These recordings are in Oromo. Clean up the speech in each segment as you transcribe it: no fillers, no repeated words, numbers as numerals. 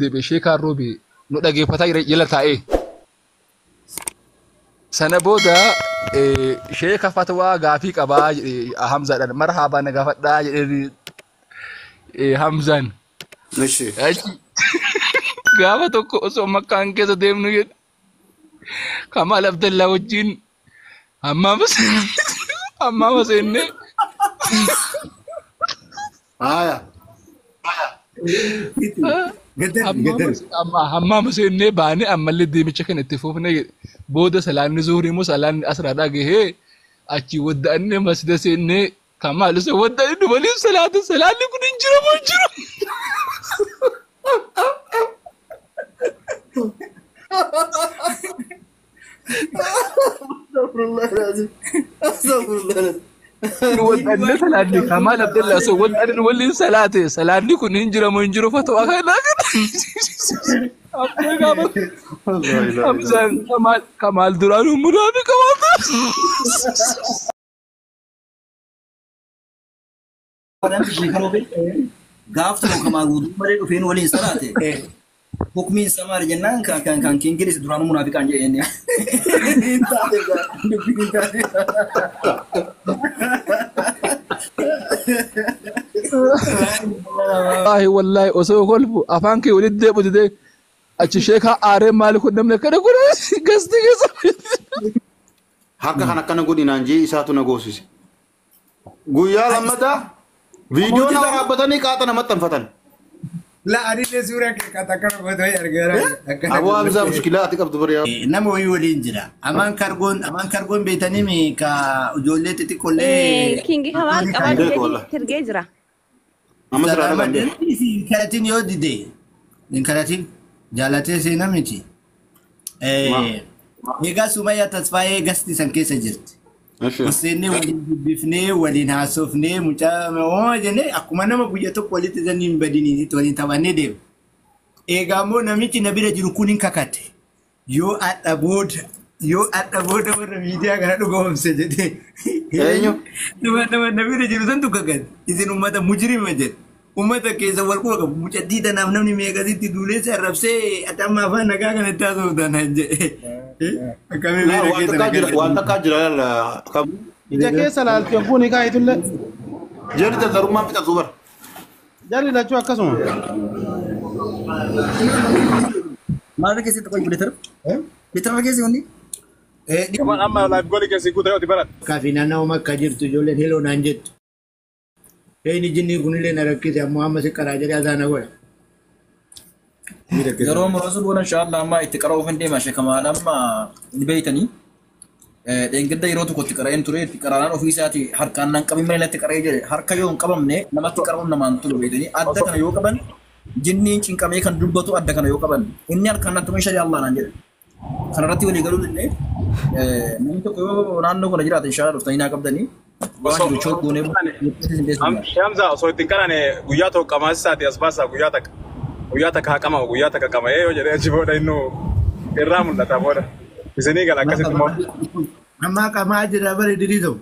Deebi'ee sheekaan roobi nu dhageeffataa jira jala taa'ee. Sana booda sheeka fatwaa gaafii qabaa jedhe Hamzaadhaan marhaabaa na gaafadhaa jedhee Hamzaan. Ishi. Achi gaafa tokko osoo makkaan keessa deemnu jedhe Kamaal Abdallaa wajjin hammaama seennee Haaya. Hammaama seennee baanee ammallee deemicha kana itti fufnee jedhe. Booda salaanni zuhurii immoo salaanni asraadhaa gahee achi wadda'annee masjida seennee Kamaal osoo wadda'anii nu waliin salaata salaanni kun hin jiru moo hin jiru? Astaghfirullahalazim. Astaghfirullahalazim. Nu wadda'annee salaanni Kamaal Abdallaa osoo wadda'anii nu waliin salaate salaanni kun hin jiru moo hin jiru fatwaa kana Amma gaafa Hamzaan Kamaal Kamaal duraanuu munaafiqa waan ta'eef. Gaaf tokko kamaa guutuu malee dhufeen waliin salaate. Hukmiin isaa maali jennaan kan kan kan Kingilis duraanuu munaafiqaan jedhe inni. Hin taate gaa. Dubbiin hin taate. Wallaahi wallaahi osoo kolfu afaan kee walitti deebi'u didee achi sheekaa aaree maali kun namni akkana kun gasti keessa. Harka kan akkana godhi naan jee isaatu na goosise. Guyyaa lammataa viidiyoo na waraabbatanii qaaxa na maxxanfatan. La anillee suuraa kee qaata akkana gootee argeera. Aboo Hamzaa mushkilaa ati qabdu bari. Nama wayii waliin jira. Amaan kargoon beetanii mi ka ijoollee xixiqqoollee. Kingi Kamaal qabaa Beeku dhufee wallah. tirgee jira. Amma sirraa dhaban beeku. Hin kadhatin yoo dide. Hin kadhatin jaalatee seena miti. Egaa Sumayyaa Tasfaayee gasti san keessa jirti. Hoseennee waliin dubbifnee waliin haasofnee mucaa oo jennee akkuma nama guyya tokko walitti sanii hin badiniitti waliin taphannee deema. Egaa immoo namichi na bira jiru kun hin kakate. Yoo adha booda warra miidiyaa kana dhugoomse jedhee. Eenyu? Nama na bira jiru santu kakate. Isin uummata mujrima jedhe. Uummata keessa wal quba qabu. Mucattii tanaaf namni meeqasitti duulee si arrabsee ati amma afaan nagaa kanatti haasofta naan jedhe. Akkamii miira Waan keessa takkaa jira nagaa waan takkaa jira laala. Ija keessa laalti yogguu ni kaayitullee. Jarri dardarummaan fixatu bara. Jarri lachuu akkasuma. Maal keessatti qoy bileetara? Bileetara keessa wanni? Kamal amma live goolii keessi guutaa yoo barat. Kaafi naannoo makka jirtu ijoolleen heloo naan jettu. Feeni jinnii kunillee na rakkise ammoo amma si qaraa jedhee asaana godha. Yeroo muraasa booda inshaallah amma itti qara'uuf hin deema shekamaal amma ni beeytanii. Dheengadda yeroo tokko itti qara'een ture itti qaraanaan ofii isaati harkaan nan qabin malee natti qara'ee jedhe harka yoo hin qabamne namatti qara'uun namaan tolu beeytanii adda kana yoo qaban jinniin cinqamee kan dubbatu adda kana yoo qaban inni harkaan nan tume shari'a Allah naan jedhe. Kanarratti walii galuu illee namni tokko yoo naannoo kana jiraate inshaallah dhuftanii naa qabdanii waan jiru choo goonee Hamza osoo ittiin qarane guyyaa tokko qamaasisaati as baasaa guyyaa takka. Guyyaa takka haa qamaa'u guyyaa takka qama'ee yoo jedhee achi booda inni irraa mul'ata booda. Isinii gala akkasitti immoo. Ammaa qamaa jira bare diriiroo.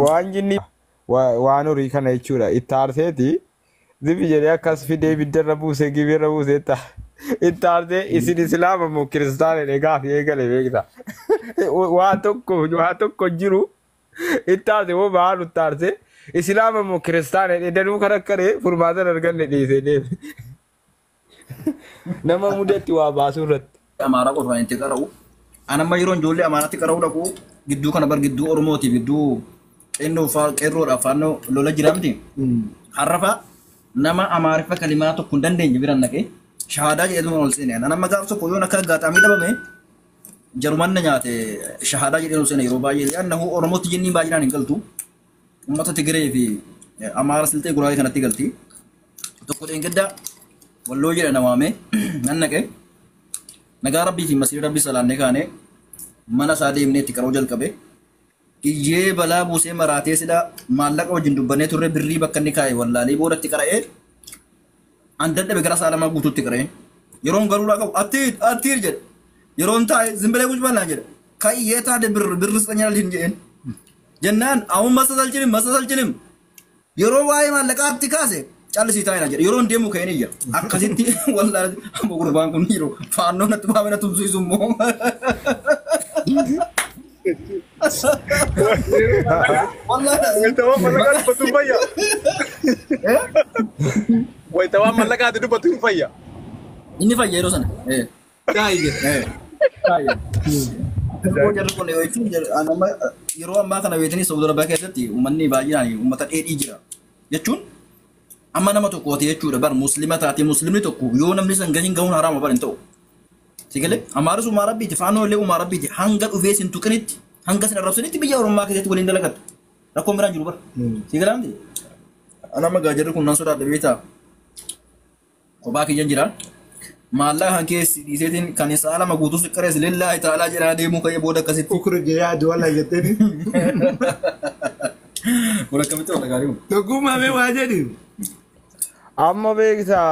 Waan jinni waan horii kana jechuudha. Itti aarseeti zibi jedhee akkas fidee ibiddarra buusee gibiirra buusee itti aarsee isin islaama moo kiristaana jedhee gaafii eegale beekta. Waa tokko jiru itti aarsee moo ba'aa nutti aarsee islaama moo kiristaana jedhee danuu kan akkanee furmaata hin arganne dhiisee deeme. Nama mudatti waa baasuu irratti. Amaaraa qofaan itti qara'u. An amma yeroo ijoollee Amaaraatti qara'uu dhaqu gidduu kana bar gidduu Oromootiif gidduu qeennoo qeerroodhaaf faannoo lola jira miti. Har'a nama Amaariffa kalimaa tokko hin dandeenye biraan naqee shahaadaa jedhee ol seene. An amma gaaf tokko yoon akka aggaataamii dhabame jaruman na nyaate shahaadaa jedhee ol seene yeroo baay'ee annahu Oromootti jinniin baay'inaan hin galtu. Uummata Tigiree fi Amaara Silxee Guraagee kanatti galti. Tokko dheengadda walloo jedha na waamee nan naqee. Nagaa rabbii fi masiira rabbii salaannee kaane mana isaa deemnee itti qaroo jalqabe. Iyyee balaa buusee maraatee sida maallaqa wajjin dubbannee turre birrii bakka inni kaa'e wallaalee booda itti qara'ee an dadhabe gara sa'a lamaa guutuutti qara'ee. Yeroon garuu qabu attiir attiir jedhe. Yeroon taa'e zimbilee gucbalaa jedhe. Ka'iyyee taate birri birri sanyaan hin jedheen. Jennaan awun masasalchilim masasalchilim. Yeroo waa'ee maallaqaatti kaase Callisii taa'ina jedhe yeroo deemu ka'een iyya. Akkasitti wallaahi amma gurbaan kun yeroo faannoo natti baamee na tumsiisu immoo. Wallaahi. Wayitawaan mallaqaa dubbatu hin fayya. Wayitawaan mallaqaati dubbatu hin fayya. Inni fayya yeroo sana. Taa'ii jedhe. Jarri kun jechuun yeroo ammaa kana beekanii Saudi Arabiyaa keessatti uummanni baay'inaan uummata dheedhii jira jechuun amma nama tokkooti jechuudha bar muslima taate muslimni tokko yoo namni san gahin gahuun haraama bar hin ta'u. Sigalee amaaris uumaa rabbiiti faanoo illee uumaa rabbiiti hanga dhufee sin tuqinitti hanga sin arrabsinitti biyya orommaa keessatti waliin dalagatu rakkoon biraan jiru bar. Sigalee amti anama gaa jarri kun nan sodaadha beektaa kophaa kiyyan jira. Maallaqa kan keessi dhiiseetiin kan isaa lama guutuu si qarees lillaahi ta'aalaa jedhaa deemuu ka'ee booda akkasitti. Ukuru jee duwala jetteeni. Kun akkamitti wal gaarii kun? Tokkummaa mee waa jedhi. Amma beektaa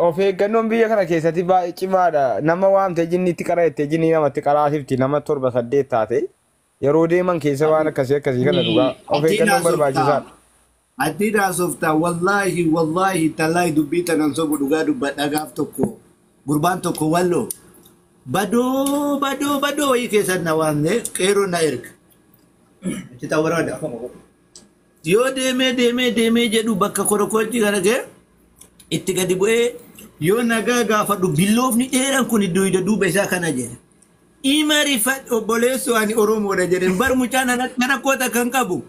of eeggannoon biyya kana keessatti baay'ee cimaadha. Nama waamtee jinni itti qara jettee jinni namatti qaraasifti nama 7 8 taate yeroo deeman keessa waan akkasii akkasii kana dhugaa of eeggannoon barbaachisaadha. Ati haasoftaa wallaahi wallaahi talaahi dubbii tanan sobu dhugaa dubbadha gaaf tokko gurbaan tokko walloo badoo badoo badoo wayii keessan na waamne qeeroo na erga. Achi xawwaroodha. Yoo deemee deemee deemee jedhu bakka korokochi kana ga'e itti gadi bu'ee yoo nagaa gaafadhu billoofni dheeraan kun iddoo duuba isaa kana jedhe. Imari obboleessoo ani Oromoodha jedheen bar mucaan ana koota kan qabu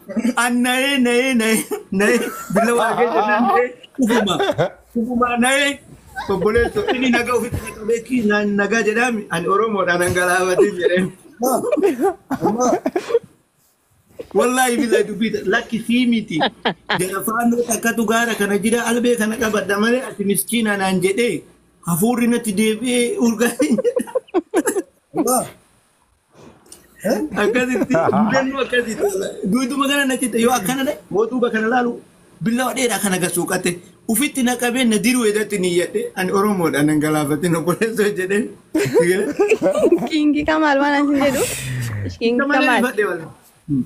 an na'ee na'ee na'ee na'ee billa waa keessa na'ee ufuma ufuma na'ee obboleessoo inni nagaa ofitti na qabee kii nagaa jedhaami ani Oromoodha nan galaafatiin jedheen. Wallaahi billahi dubbii lakki sii miti jara faannoo takkatu gaara kana jira albee kana qabadha malee ati miskiina naan jedhee hafuurri natti deebi'ee urgaa. Akkasitti mudannoo akkasitti duuduma kana natti yoo akkana dha moo duuba kana laalu billawa dheeraa kana gasuuqate ufitti na qabee na diruu edatti ni yadhe ani Oromoodha nan galaafatin obboleessoo jedhee. Kingi Kamal waan asin jedhu. Kingi Kamal.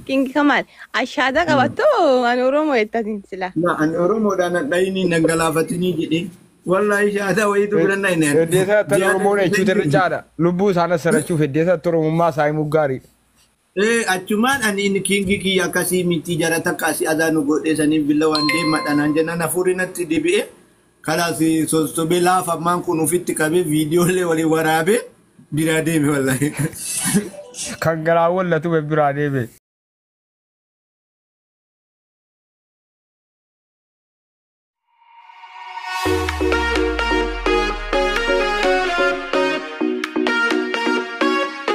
Kingi Kamal. Ashaada qabattoo ani Oromoo jettatin sila. Na ani Oromoodha nan dhayini nan galaafatinii jedhee. Wallaahi shaadaa wayiitu bira na hin Heddeessa akka Oromoon jechuutu irra caala. Lubbuu isaan asirrachuuf heddeessa akka Oromummaa isaa himuu gaariidha. Achumaan ani inni kingi kiyya akkasii miti jara takka asii adaa nu godhee saniif billa waan deemadha naan jennaan hafuurri natti deebi'ee kalaas sossobee laafa ammaan kun ofitti qabee viidiyoolee waliin waraabee biraa deeme wallaahi. Kan garaa wallatu biraa deeme.